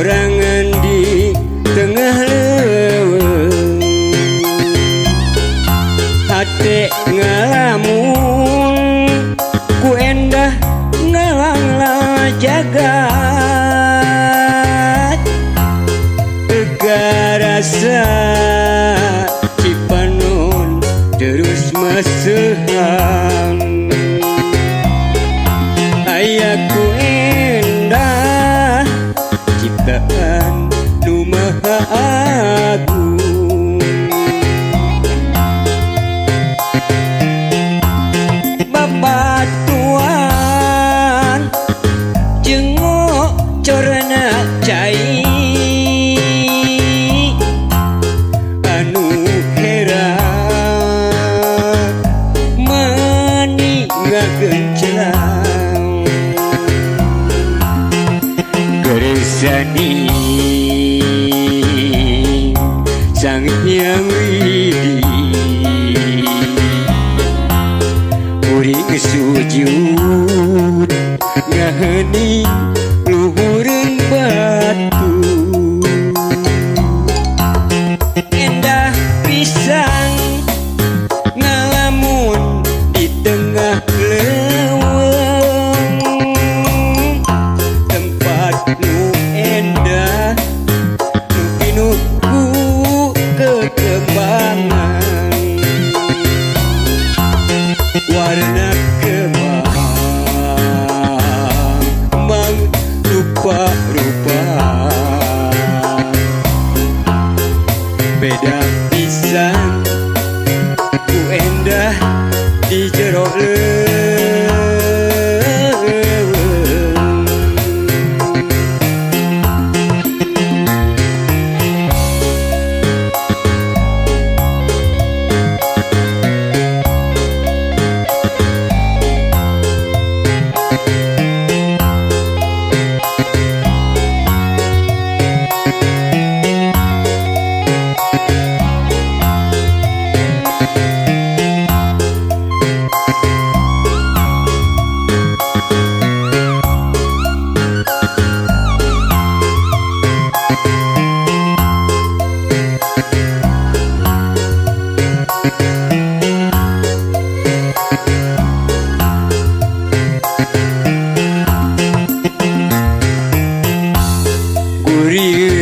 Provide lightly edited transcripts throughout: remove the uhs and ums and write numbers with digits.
sorangan di tengah leuweung. Hate ngalamun ku endah ngalangla jagat. Tega rasa Cipanon terus masehan. Ayaku endah ciptaan nu maha agung. Babatuan jengok corana cai anu hera mani ngagencelang. Kersani Sang Hyang Widi kuring sujud ngahening luhureun batu. Endah pisan ngalamun di tengah leuweung. Tempat nu endah nu pinuh ku kekembangan. Warna kembang mang rupa-rupa. Beda pisan ku endah di jero leuweung.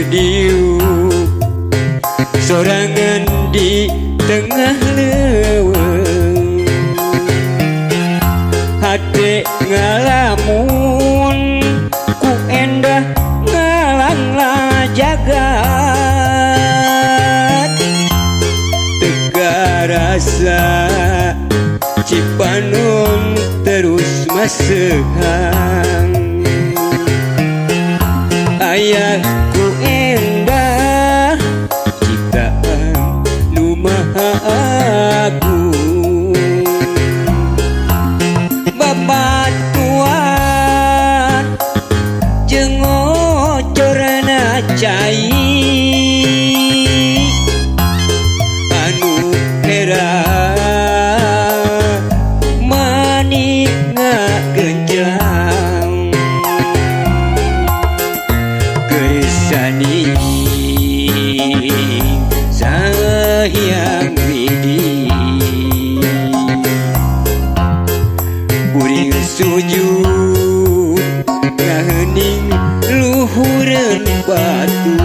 Diuk sorangan di tengah leuweung. Hate ngalamun ku endah ngalangla jagat. Tega rasa Cipanon terus masehan. Ayahku endah ciptaan nu maha agung. Babatuan jeung ngocorna cai anu hera mani ngagenjlang. Kersani Sang Hyang Widi kuring sujud ngahening luhureun batu.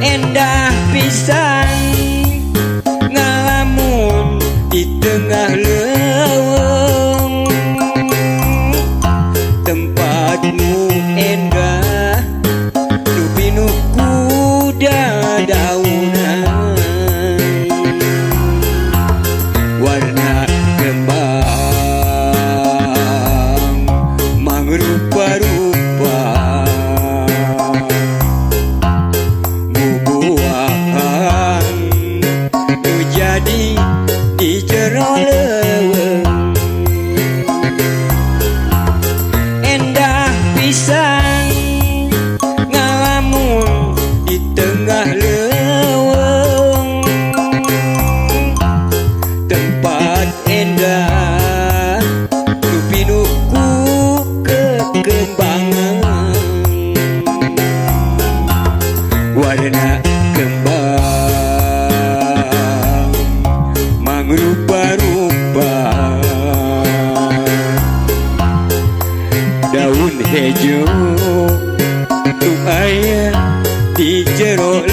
Endah pisan ngalamun di tengah leuweung. Tempatmu endah nu pinuh ku dadaunan. Warna kembang mangrupa-rupa. Warna kembang mangrupa-rupa, daun hejo nu aya di jero.